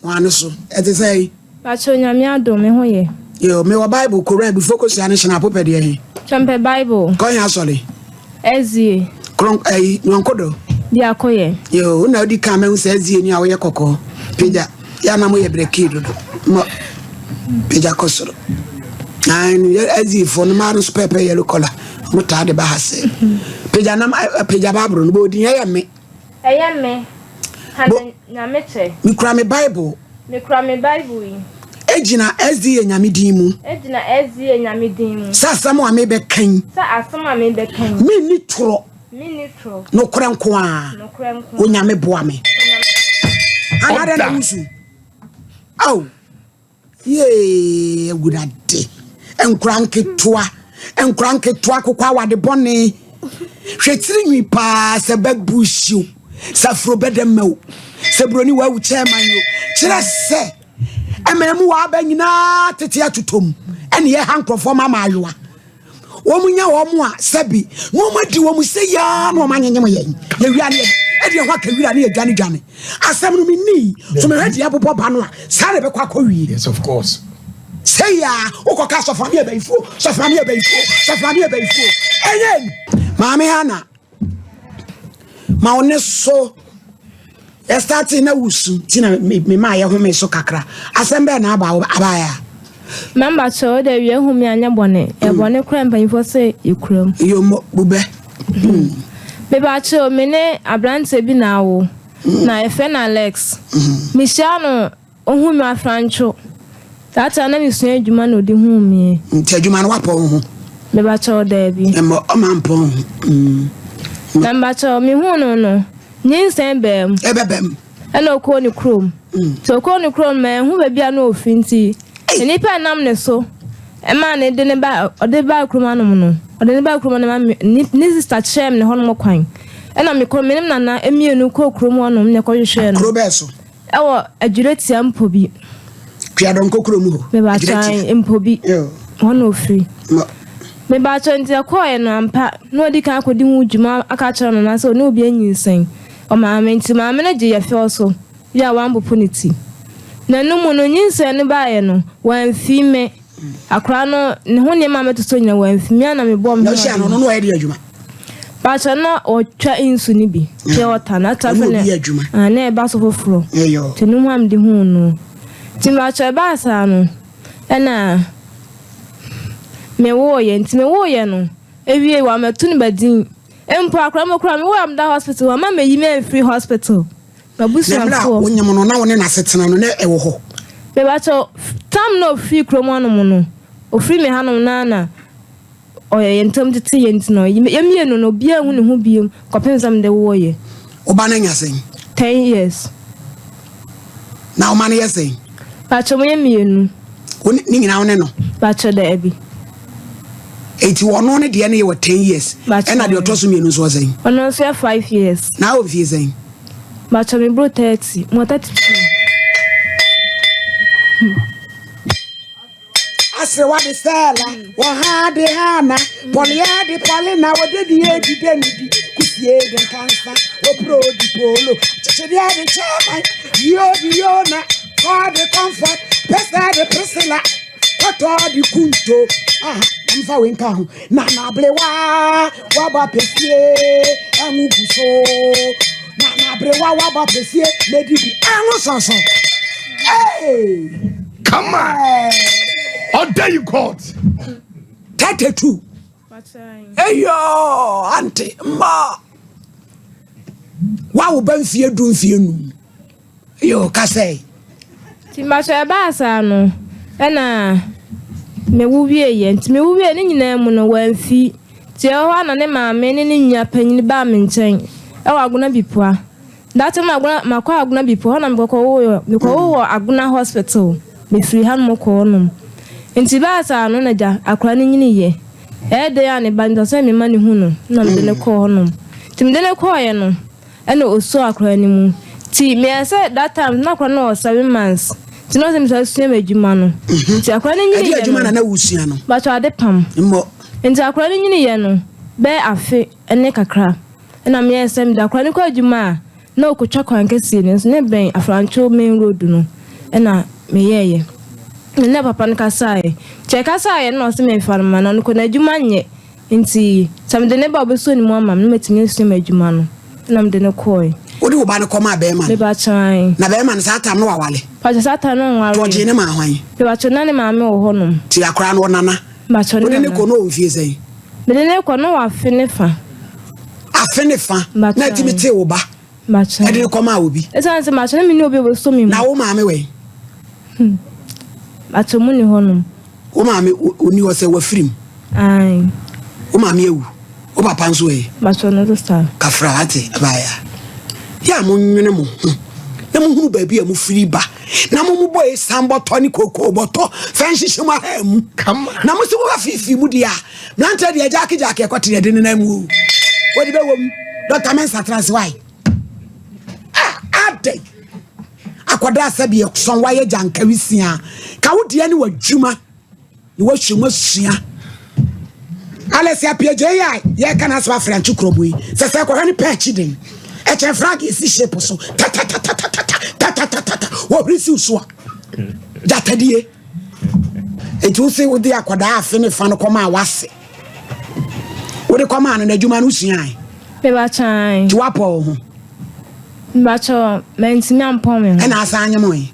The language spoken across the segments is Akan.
Wane so, ɛte sɛn? Pakyɛw Nyame adom, me ho yɛ. Yo, mewɔ Bible, Koran, Bifo Kosua ne Hyena Popɛ deɛ he? Kyɛ mepɛ Bible. Kɔ he asɔre? SDA. Kron, ayi, Nyɔnko do. Biako yɛ. Yo, wo na wodi kan mahu sɛ SDA ni a woyɛ kɔkɔɔ. Pagya, yɛ a na moyɛ brɛkii dodo. Mɔ, pagya kɔ soro. Ae, no yɛ SDA foɔ no mmaa no nso pɛɛpɛ yellow collar. Mo taa de ba ha sɛ. Pagya nam, pagya Bible no, bɔ odin ɛyɛ me. Ɛyɛ me, Hannah Nyamekyɛ. Mekura me Bible. Mekura me Bible yi. Egyina SDA Nyame din mu. Egyina SDA Nyame din mu. Sɛ asɛm a mebɛka yi. Sɛ asɛm a mebɛka yi. Menni torɔ. Menni torɔ. Nokorɛ nko ara. Nokorɛ nko ara. Onyame boa me. Hannah adɛn na wusu? Ao. Yee, Awurade. Nkora nketewa, nkora nketewa akokɔ awade bɔne. Hwɛ tiri nwi paa sɛ bɛbu hyiw, sɛ afuro bɛdɛ mma o, sɛ buroni wawu kyɛɛman o. Kyerɛ sɛ ɛma mu wɔ aba nyinaa tete atotom ɛne yɛha nkurɔfoɔ ma maayewa. Wɔn nya wɔn a sɛbi na wɔn adi wɔn sɛ yaa na wɔn anyenyem yɛn. Yɛwia ne ɛde ɛho aka wira ne yɛdwane dwane. Asɛm no menni so mehwɛ deɛ ɛbobɔ ba no a saa na ɛbɛkɔ akɔ wie. Yes of course. Sɛ yaa wokɔka sɔfo ame abayifuo sɔfo ame abayifuo sɔfo ame abayifuo ɛnyɛ ni. Maame Hana ma wo ne so yɛstate na wusu nti na memaa yɛhome so kakra asɛm bɛɛ na aba abaeɛ a. Mamba kyerɛ wo dɛ wia hu me anyɛ bɔne yɛ bɔne koraa mpanyinfoɔ sɛ yɛ kuram. Yomo bubɛ. Meba kyerɛ me ne aberanteɛ bi na awo na yɛfrɛ no Alex. Mehyia no Ohuu me afrantwo. That time na mesua adwuma na ɔde huu meɛ. Nti adwuma no wapɔn wo ho? Mebakyɛw daabi. Mmɔ ɔma mpɔn ho. Mm. Na mebakyɛw mehuu no no, nyinsɛn baa mu. Ɛbɛba mu. Ɛna ɔkɔɔ ne kurom. Nti ɔkɔɔ ne kurom no manhu baabi a na ɔfiri nti nnipa a ɛnam ne so ɛmaa ne de ne ba ɔde baa kurom anom no ɔde ne baa kurom no ma me ne ne sista kyerɛɛ me ne hɔnom kwan ɛna mekɔ me ne me nana mmienu kɔɔ kurom hɔnom na ɛkɔhwehwɛɛ no. Kuro bɛɛ so? Ɛwɔ Adwiratia Mpobi. Tweadɔnkɔ kuro mu hɔ. Mebakyɛ Mpobi. Hɔ na ofiri. Mebakyɛ nti ɛkɔɔɛ no ampa na ɔdi kan akɔdi ho dwuma aka akyerɛ no na sɛ ɔne obi anyinsɛn. Ɔmaame nti maame no gye yɛ fɛw so yɛ a wampopo ne ti. Na ɛno mu no nyinsɛn no baeɛ no wamfi me. Akwadaa no ne ho nneɛma a mɛtotɔ nyina wamfi me a na mebɔɔ me ho Na ɔhyia no, ɔno na ɔyɛ de adwuma. Pakyɛ na ɔtwa nsu no bi, pure water na ata Ɔne fɛ obi na yɛ adwuma. ah, na ɛba so foforɔ. Ɛyɔ. Nti no ho a mede huu no. Nti pakyɛ ɛbaa saa no ɛna mewooyɛ. Nti mewooyɛ no ewie wamɛto no badin. Mpo akwadaa no koraa mewooyɛ a meda hospital wamma meyi me amfiri hospital. Na mmerɛ a M'abusuafoɔ. wonyem no na wo ne n'asetena no na ɛwɔ hɔ? Mepakyɛw, tam na ofii kurom hanom no, ofiri me hanom no ara na ɔyɛ yɛn ntam tete yɛn nti no, yɛn mmienu no, obiara nhu ne ho biom kɔpem sɛ mede woɔ yɛ. Wo ba no anya sɛn? 10 years. Na wo ma no yɛ sɛn? Pakyɛw, mo yɛ mmienu. Wo ne, ne nyinaa wo ne no? Pakyɛw, daabi. Eti ɔno ne deɛ no yɛ wɔ 10 years. Pakyɛw. Ɛna deɛ ɔtɔ so mmienu nso wɔ sɛn? Ɔno nso yɛ 5 years. Na awɔ mfie sɛn? Pakyɛw, me boro 30, mo 32. Aserewa de Stella, wɔha de Hana, Pɔliɛ de Paulina, wɔde di edi de ne di, Kusie de Nkansa, Opuro de Polo, Kyekyedeɛ de Chairman, Yio de Yona, Kɔ de Comfort, Pɛsɛ de Priscilla, Kɔtɔ de Kunto. Aha, namfa wei nka ho. Nana Abrewa, waba pɛsie, ɛnwo gu so. Nana Abrewa, waba pɛsie, medi bi, ɛnwo sɔsɔ. Hey! Come on. Order you court. 32. Eyo, ante, mma. Wawo ba mfie 10 mfie 5. Yo, kasa yi. Nti mpakyɛ ɛbaa saa no ɛna mewo wieɛ nti mewo wie ne nyinaa mu no wamfi nti ɛwɔ hɔ a na ne maame ne ne nua panyin baa me nkyɛn ɛwɔ Agona Bipua. That time Agona makɔ Agona Bipua hɔ na mekɔkɔ woeɛ mekɔwo wɔ Agona hospital mefiri hanom kɔ hɔnom nti baa saa no na gya akwadaa no nyiniiɛ ɛyɛ dɛn a ne ba nti ɔsɛ mema ne hu no na mede no kɔɔ hɔnom nti mede no kɔɔeɛ no ɛna ɔsuu akwadaa no mu nti meyɛ sɛ that time na akwadaa no wɔ 7 months nti na ɔsɛ mesa sua m'adwuma no nti akwadaa no Ɛde nyiniiɛ adwuma na no na wosua no. Batɔ ade pam. Mmɔ. Nti akwadaa no nyiniiɛ no bɛyɛ afe ne kakra ɛna meyɛ sɛ mede akwadaa no kɔ adwuma a na ɔkɔtwa kwan kɛseɛ no nso ne bɛn Afrantwo main road no. Ɛna meyɛeɛ. Me ne papa no kasaeɛ. Nti yɛkasaeɛ no na ɔse memfa no mma no, ɔno kɔ n'adwuma nyɛ. Nti sɛ mede no ba a ɔbɛsɔ ne mu ama me na matumi asua m'adwuma no. Ɛna mede no kɔɔe. Wode wo ba no kɔmaa bɛrima no? Mepakyɛw, ae. Na bɛrima no saa tam no wawale? Mepakyɛw, saa tam no ɔnwareeɛ. Nti ɔgyee no maa hwan? Mepakyɛw, na ne maame wɔ hɔnom. Nti akwadaa no ɔnana? Mepakyɛw, ne Wode nana. no kɔ no ɔwɔ mfie sɛn? Mede no kɔ no wɔ afe ne fa. Afe ne fa? Mepakyɛw, Na atumi ae. tee wo ba? Mepakyɛw. Ɛde no kɔmaa obi? Ɛsiane sɛ mepakyɛw na menni obi a ɔbɛsɔ me mu. Na wo maame wɔ he? Mepakyɛw, mo nni hɔnom. Wo maame ɔnni hɔ sɛ wafiri mu? Ae. Wo maame awu? Wo papa nso ɛ? Mepakyɛw, no nso saa. Kafra ate abaaya. Yɛ a monwene mo ho na mohunu baabi a mofiri ba na mo mobɔ esan bɔtɔ ne kokoo bɔtɔ fɛ nhyehyɛ mu aha mu na mo sɛ moba fiifii mu deɛ a mmeranteɛ deɛ gyaake gyaake ɛkɔte deɛ de nenam mu o wɔde bɛwɔ mu dɔkta mensa tena ase wae ah adɛn akwadaa sɛ deɛ sɔn wayɛ gyanka wisia ka wo deɛ ne w'adwuma na wahwɛ mu asua Alex Appiah-Gye yi a yɛka n'asɛm afrɛnkye kurɔbo yi sɛ sɛ kɔhwɛ ne pɛɛ akyi den ɛkyɛn flag esi ship so tatatatata tatatatata wɔhuri siw so a gyatadie nti wo se wode akwadaa afe ne fa no kɔma a wase wode kɔmaa no n'adwuma no wosuae Mebakyɛn. Nti woapɔ wo ho? Mebakyɛw, mantumi ampɔ me ho. Ɛna asan nye mo yi?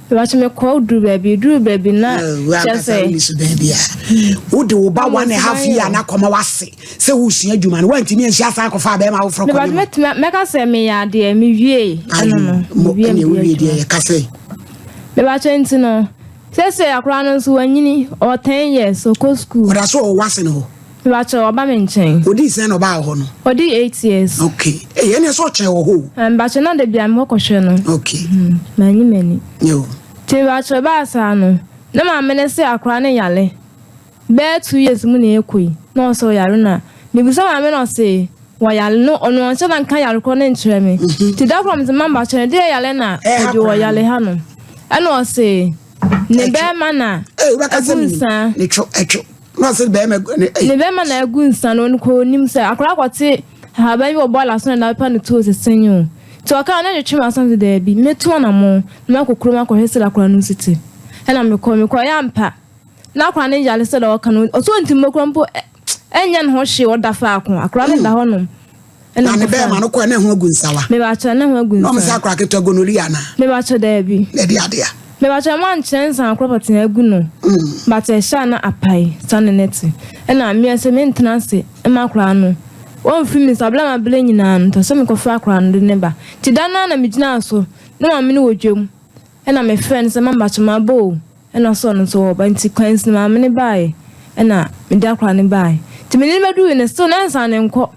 Mebakyɛw, mekɔ duru baabi, duru baabi na kyerɛ sɛ. Wonni so bɛn bia. Wode wo ba one and a half year na kɔma wase sɛ wosua adwuma no, woantumi anhyia asan akɔfa abɛɛma afoforɔ kɔ ne mu. Mebakyɛw, mɛka sɛ meyɛ adeɛ, mewie ɛno no. Mewie ɛne wowie deɛ yɛka sɛ. Mebakyɛw nti no, sɛsɛ akwadaa no nso wanyini, ɔwɔ 10 years, ɔkɔ school. Ɔda so wɔ wase no hɔ? Mepakyɛw, ɔba me nkyɛn. Odii sɛn na ɔbaa wɔ hɔ no? Odii 8 years. Okay. Ee, ɛnna ɛsɛ ɔkyɛn wɔ hɔ o. Ah, mepakyɛw, na da biara mekɔ kɔhwɛ no. Okay. Manyi m'ani. Yo. Nti mepakyɛw, ɛbaa saa no, na maame no se akwadaa no yare. Bɛyɛ 2 years mu na ɛrekɔ yi, na ɔsɛ ɔyare na mebisa maame na ɔse wɔyare no, ɔno ɔnhyɛ da nka yare korɔ no nkyerɛ me. Nti da korɔ mese mama kyerɛ no, deɛ yare na ɔde ɔyare ha no. Ɛna ɔse ne bɛrima na agu nsa. Ne two, ɛtwo. Na ɔse bɛrima ne Ne bɛrima na agu nsa no, ɔno kɔ onim sɛ akwadaa kɔte ahaban bi wɔ bɔɔla so na na apepa ne toes sɛn o. Nti ɔkaa na twetwe m'aso sɛ daabi, mɛtu anamɔn na makɔ kurom akɔhwɛ sɛdeɛ akwadaa no nso te. Ɛna mekɔ, mekɔ ɛyɛ ampa. Na akwadaa no yare sɛdeɛ ɔka no, ɔsɛ ɔntumi mɔ kura mpo ɛnyɛ ne ho hwee, ɔda faako. Akwadaa no da hɔnom. Na ne bɛrima no kɔɛ na ɛho agu nsawa. Mebakyɛ na ɛho agu nsawa. Na ɔmo sɛ akwadaa ketewa gonorrhea na. Mebakyɛ daabi. Na ɛde ade a. Mebakyɛ mo ankyerɛ nsa akorɔ pɔtee agu no. But ɛhyɛ a na apae saa na ne te. Ɛna mmea sɛ mentena ase mma akwadaa no. Wɔmfiri me nsa abere a mabere nyinaa no, nti sɛ mekɔfa akwadaa no de ne ba. Nti da no ara na megyinaa so na maame no wɔ dwam. Ɛna mefrɛ no sɛ mama bakyɛ maba o. Ɛna ɔsɛ ɔno nso ɔreba nti kwan si no maame no baeɛ ɛna mede akwadaa no baeɛ. Nti mede no bɛduruiɛ no still na nsa no nkɔ.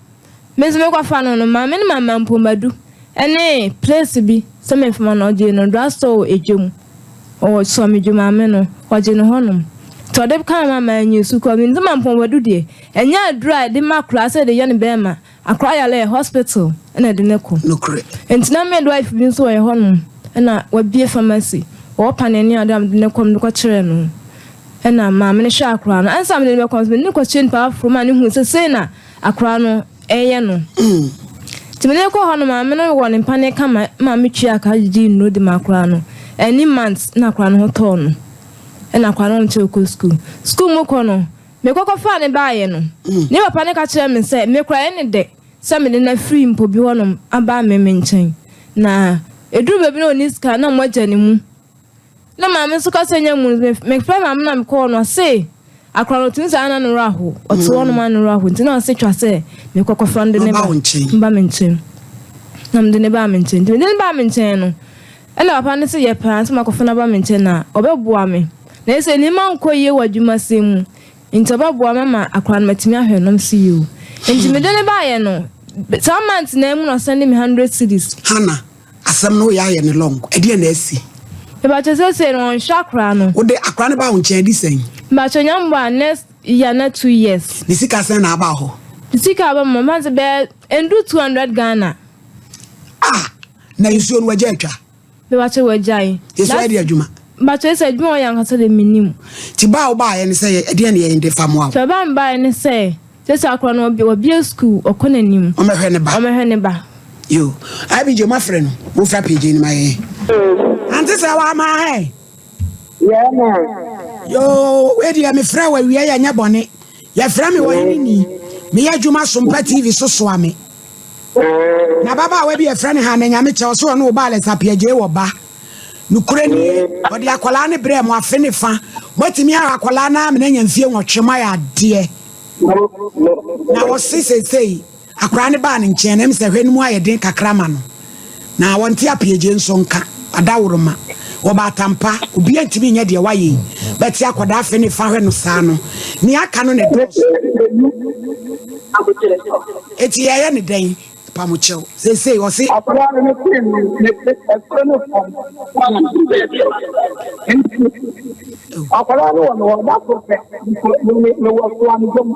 Me nso mekɔfa no no maame no ma me mpommadu ɛne place bi sɛ memfa ma no ɔgyee no drugstore wɔ Edwam. Ɔwɔ Suamidwo maame no ɔgye no hɔnom. Nti ɔde kaa ma manyi su kɔ menim sɛ ma mpommadu deɛ ɛnyɛ aduro a yɛde ma akwadaa sɛ yɛde yɛ no bɛrima. Akwadaa yare ɛ hospital na ɛde no kɔ. Nokorɛ. Nti na midwife bi nso wɔ yɛ hɔnom ɛna wabue pharmacy ɔwɔ paneɛ ne adeɛ a mede no kɔ mede kɔ kyerɛɛ no ɛna maame no hwɛ akwadaa no ansa mede no bɛkɔ nso mede no kɔ kyerɛ nipa foforɔ ma no hu sɛ sei na akwadaa no ɛyɛ no nti mede no kɔ hɔ no maame no wɔ ne mpaneɛ kama ma metwi aka gyegye nnuro de ma akwadaa no ɛni months na akwadaa no ho tɔɔ no ɛna akwadaa no nkyɛn kɔ school school mu kɔ no mekɔ kɔfaa ne baayɛ no ne papa no ka kyerɛ me sɛ mekora yɛ ne dɛ sɛ mede no afiri mpo bi hɔnom aba me me nkyɛn na ɛduru baabi na ɔni sika na ɔmo agya ne mu na maame nso kasa nya mu mefrɛ maame na mekɔɔ no ɔse akora no otumi saa na no werɛ aho ɔte hɔnom a no werɛ aho nti na ɔse twa sɛ mekɔ kɔfa no de ne ba mba me nkyɛn na mede ne baa me nkyɛn nti mede ne baa me nkyɛn no ɛna papa no sɛ yɛ paa nso makɔfa no aba me nkyɛn na ɔbɛboa me na ɛsɛ nneɛma nkɔ yie wɔ adwumasɛm mu nti ɔbɛboa me ama akora no matumi ahwɛ nom so yie o nti mede ne baayɛ no saa month na mu na ɔsend me 100 cedis. Hana, asɛm no woyɛ ayɛ ne long, ɛdeɛ na asi? Mebakyɛ sɛsɛ no ɔnhwɛ akora no. Wode akora no ba wo nkyɛn adi sɛn? Mebakyɛ nyambɔ a next year na 2 years. Ne sika sɛn na aba hɔ? Ne sika aba mu ɔma sɛ bɛyɛ ndu 200 Ghana. Ah, na nsuo no wagya atwa? Mebakyɛ wagyae. Yɛsɛ ɛde adwuma? Mebakyɛ sɛ adwuma ɔyɛ ankasa de menim. Nti ba a wobaayɛ ne sɛ ɛdeɛ ne yɛn de fa mmoa wo? Sɛ ɔba mbaayɛ ne sɛ sɛ akora no wabie school ɔkɔ n'anim. Ɔmɛhwɛ ne ba. Ɔmɛhwɛ ne ba. Yo, IBJ mo afrɛ no, momfra PJ no ma yɛn. Ante sɛ wama hɛ. Yoo, wei deɛ mefrɛ wɔ awia yɛ nyɛ bɔne. Yɛfrɛ me ɔhene ni. Meyɛ adwuma Sompa TV so soa me. Na ababaawa bi yɛfrɛ no Hannah Nyamekyɛ ɔse ɔne wo Alex Apiagyei wɔ ba. Nokorɛ nie, ɔde akwadaa no brɛɛ mo afe ne fa. Moatumi ahwɛ akwadaa no amena anya mfie nwɔtwe, moayɛ adeɛ. Na ɔse seesei Akwadaa no baa ne nkyɛn no, ɛm sɛ hwɛ no mu ayɛ den kakra ma no. Na wɔnte apiagye nso nka. Adaworoma. Ɔbaatampa, obiara ntumi nyɛ deɛ wayɛ yi. Bɛte akwadaa afe ne fa hwɛ no saa no, nea aka no na ɛdɔɔso. Enti yɛyɛ no dɛn? Pamokyɛw. Seesei ɔse. Akwadaa no ne tee no, ne te ɛsoro ne fam, wasusu baabi a nti akwadaa no wɔ me hɔ da koro pɛ, mewɔ soanidom,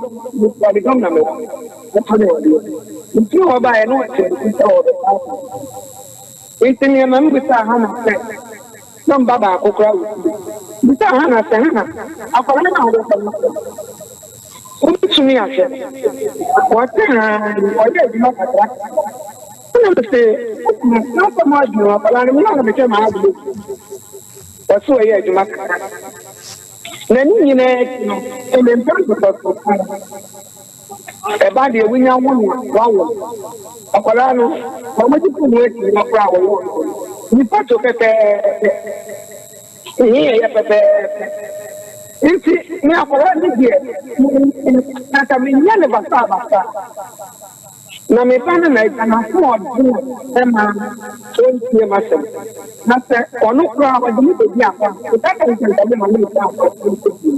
soanidom na mewɔ. Ɔtɔ ne adeɛ. Mefiri hɔ baeɛ na ɔkyerɛ me sɛ ɔrebɛsa asa. Enti nea ɛma mebisaa Hana sɛ, na me ba baako koraa wɔ fie. Mebisaa Hana sɛ, Hana, akwadaa no a wobɛfa no akɔ no, wobɛtumi ahwɛ no? Ɔse aane, ɔyɛ adwuma kakra. Ɛna mese, Wokunu, n'asɛm adwene ho, akwadaa no, me ara na mehwɛ m'adeɛ. Ɔse ɔyɛ adwuma kakra. Na ne nyinaa akyi no, mempɛ nkotɔsrɛ. Ɛba deɛ wonya wo na wawo akwadaa no, wɔn gye to mu akyi no koraa wɔwɔ no nipa to pɛpɛɛpɛ, ne yɛ pɛpɛɛpɛ. Nti me akwadaa no deɛ, anka menyɛ no basabasa. Na me ba no na agya n'asoɔden a ɛma ɔntie m'asɛm. Na sɛ ɔno koraa ɔde me bɛdi agorɔ a, meka kyerɛ no sɛ nka memma no ntra asase no so bio.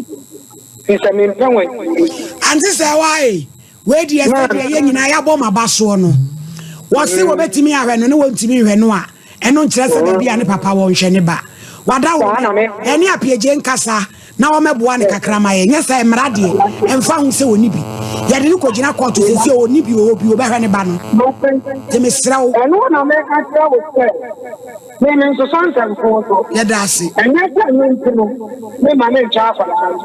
Firi sɛ mempɛ wɔn akyinnye. Ante sɛ wae, wei deɛ sɛdeɛ yɛn nyinaa yɛabɔ mo aba soɔ no, wɔse wɔbɛtumi ahwɛ no ne wɔntumi nhwɛ no a, ɛno nkyerɛ sɛ baabi a ne papa wɔ nhwɛ ne ba. Wada wo ne ɛne apiagye nkasa na wɔmɛboa no kakra ma yɛn, nyɛ sɛ mmara deɛ ɛmfa ho sɛ ɔni bi. Yɛde no kɔgyina kɔɔto sɛsi ɔni bi ɔwɔ bi ɔbɛhwɛ ne ba no. Nti mesrɛ wo. Ɛno na mɛka kyerɛ wo sɛ. Me mensosɔ nsɛmfoo so. Yɛda ase. Ɛnyɛ sɛ ɛno nti no memma no nkyɛ akwadaa no.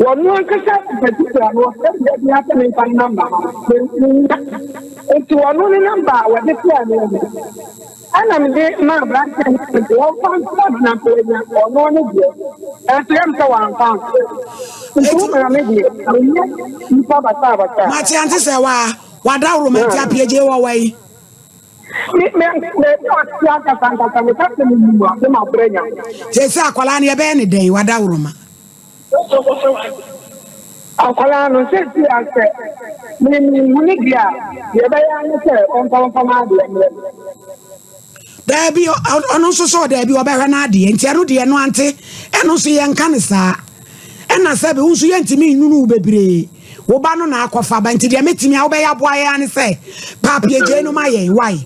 Wɔno ankasa particular no ɔfrɛ me da biara sɛ memfa ne number ma no. Mennya. Nti wɔno ne number a wɔde frɛɛ me no ɛna mede maa aberanteɛ no sɛ nti wɔmfa mfrɛ no na nka wanya ɔno ne deɛ. Nanso ɛyɛ me sɛ wamfa amfrɛ me. Nti wo maame deɛ ɔnyɛ nipa basabasa. Mate ante sɛ waa wadaworo ma nti apiagye wɔ wɔ yi. Me me baabi a ɔte ankasa ankasa meka sɛ menim a ne mabrɛ nya. Seesei akwadaa no yɛbɛyɛ ne dɛn wadaworoma. Akwadaa no seesei a sɛ me mehu ne deɛ a deɛ ɛbɛyɛ ara ne sɛ ɔmfa mfa m'adeɛ mmerɛ me. Daabi ɔno nso sɛ ɔdaabi ɔbɛhwɛ n'adeɛ nti ɛno deɛ ɛno ante ɛno nso yɛnka no saa. Ɛna sɛbe wo nso yɛntumi nnunu wo bebree. Wo ba no na akɔfa ba nti deɛ mɛtumi a wobɛyɛ aboa yɛn ara ne sɛ paapi agyei no ma yɛn wai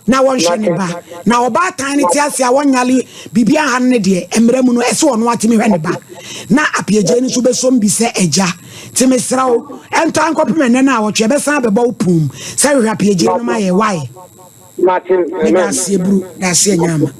na wɔnhwɛ ne ba. Na ɔbaatan no te ase a wɔnyale biribi aha no ne deɛ mmerɛ mu no ɛsɛ ɔno atumi hwɛ ne ba. Na apiagyei no nso bɛsom bi sɛ agya. Nti mesrɛ wo ɛntɔ ankɔpem ɛnɛ no a wɔtwe ɛbɛsan abɛbɔ wo pum sɛ hwehwɛ apiagyei no ma yɛn wai. Meda aseɛ buru, da aseɛ nyaama.